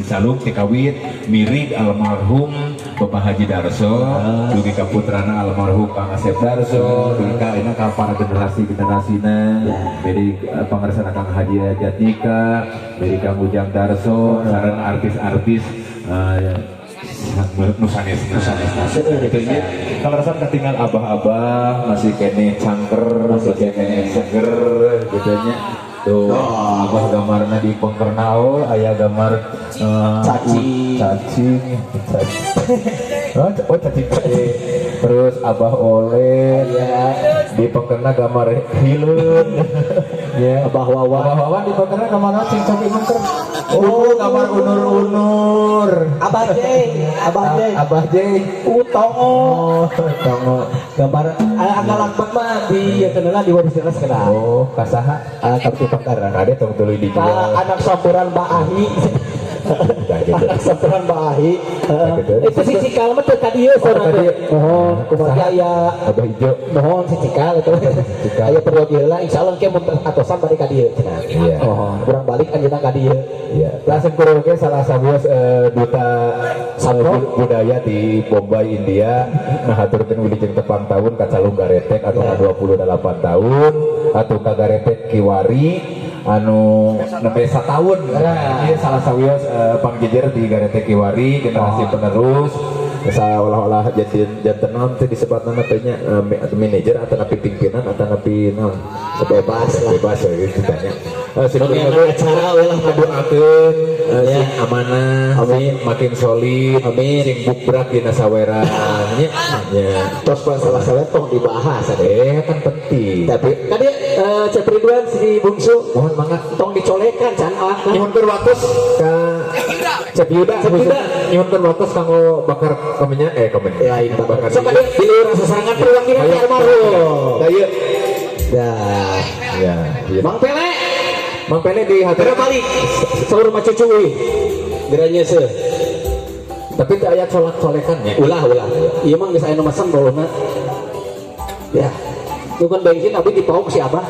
Calung tikawit mirig almarhum Bapak Haji Darso, dugi ka putrana almarhum Kang Asep Darso, dugi ka ayeuna ka para generasi-generasina, mirig pangersana Kang Haji Jatnika, mirig Kang Ujang Darso, sareng artis-artis nu sanesna. Gitu nya. Kalau rasa ketinggal abah-abah masih keneh cangker, masih keneh seger gitu nya. Tuh, abah gambarna di pengkerna aya gambar Cacing. Cacing, cacing. Oh, cacing gede. Terus abah oleh di pengkerna gambar hileun. Ya. Abah Wawan. Abah Wawan di pengkerna gambar naon cing cacing mengker? Oh, gambar unur-unur. Abah J, Abah J. Abah J. Utongo. Oh, tongo. Gambar angga lakban mah di ya cenah di waris jelas kena. Oh, kasaha? Ah, kartu pengker. Kade tong tuluy dijual. Ka anak sampuran Mbak Ahi. Nah, gitu. Anak sampuran Mbak Ahi. Heeh. Gitu. Itu si Cikal mah teu ka dieu Oh, saurna ka teh. dieu. Mohon kumaha Saha? Aya Abah Ijo. mohon si Cikal itu. Cikal. Aya peryogi heula, insyaallah engke mun atosan balik ka dieu cenah. Iya. Mohon urang balik anjeunna ka dieu. Iya. Langsung kurang salah satu duta Sapo? budaya di Bombay, India. Nah, haturkeun wilujeng tepang tahun ka Calung Garetek atau ka 28 tahun atau ka Garetek Kiwari anu nembe satahun. Nah, ieu salah sawios pangjejer di Garetek Kiwari, generasi penerus seolah-olah jadi janten naon teh disebutna teh nya, manajer atau napi pimpinan atau napi naon? Bebas lah. Bebas ya gitu tanya. Sing Nu acara we lah. Ngadoakeun sing amanah, Amin. sing makin solid, Amin. Sing bukbrak dina saweran nya. Nya. Tos masalah sawer tong dibahas atuh. Eh, kan penting. Tapi tadi Cep Ridwan si bungsu Mohon mangga. Tong dicolekan can awak. Nyuhunkeun waktu ka Cep Yuda, Cep Yuda. Nyuhunkeun waktu kanggo bakar kemenyan, eh, kemenyan. Ya ini bakar. Sok adi di luar sasarangan perwakilan ti almarhum. Nah, ieu. Dah. Ya, iya. Mang Pele, Mang Pele di hati. Geura balik. Saur mah cucu euy. Geura nyeuseuh. Tapi teu aya colak-colekan nya. Ulah, ulah. Ieu mah geus aya nu mesen boluhna. Ya. Itu kan bensin abi dipauk si Abah.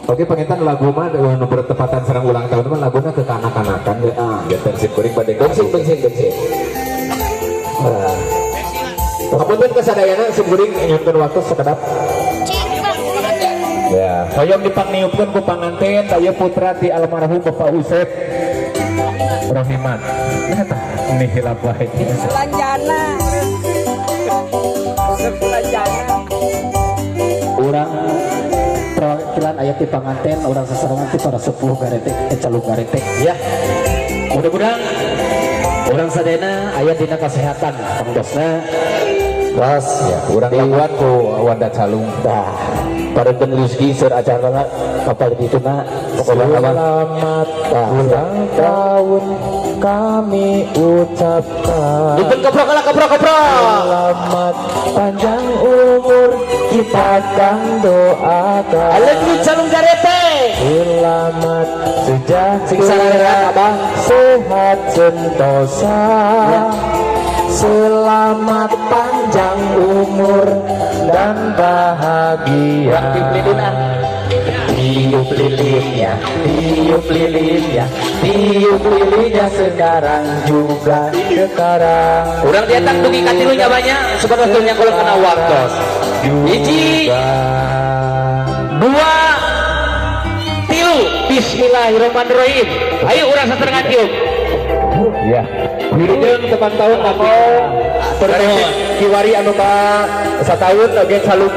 Oke, panginten lagu mah nu bertepatan sareng ulang tahun mah laguna kekanak-kanakan. Ya. Janten sim kuring bade Bensin, bensin, bensin. Ah. Hapunten kasadayana, sim kuring nyuhunkeun waktu sakedap. Ya, hoyong dipangniupkeun ku panganten taya putra ti almarhum Bapak Usep Rohiman. Nah, tah, ini hilap wae. Belanjana. Belanjana. Urang perwakilan aya ti panganten, urang sasarengan ti para sepuh Garetek, eh, Calung Garetek ya. Mudah-mudahan urang sadayana aya dina kesehatan pangdosna. Ras Ya, urang lakuan ku Wanda Calung. Dah pada rezeki sur acara kapal di tuna pokoknya abang. Selamat Tah. Ulang tahun kami ucapkan. Dipun keprok lah, keprok, keprok. Selamat panjang umur kita akan doakan. Alegu Calung Garetek. Selamat Sing sejahtera, sararehat, Abang. sehat sentosa. Selamat panjang umur dan bahagia. Urang tiup lilin ah. Tiup lilinnya, tiup lilinnya, tiup lilinnya sekarang juga. Sekarang Urang diantang dugi ka tilu nya banyak, sebetulnya kalau kena waktos. Hiji, dua, tilu. Bismillahirrahmanirrahim. Ayo urang sasarengan tiup. Ya. Wilujeng tepang tahun kanggo Nuhun. Kiwari anu ka satahun oge Calung.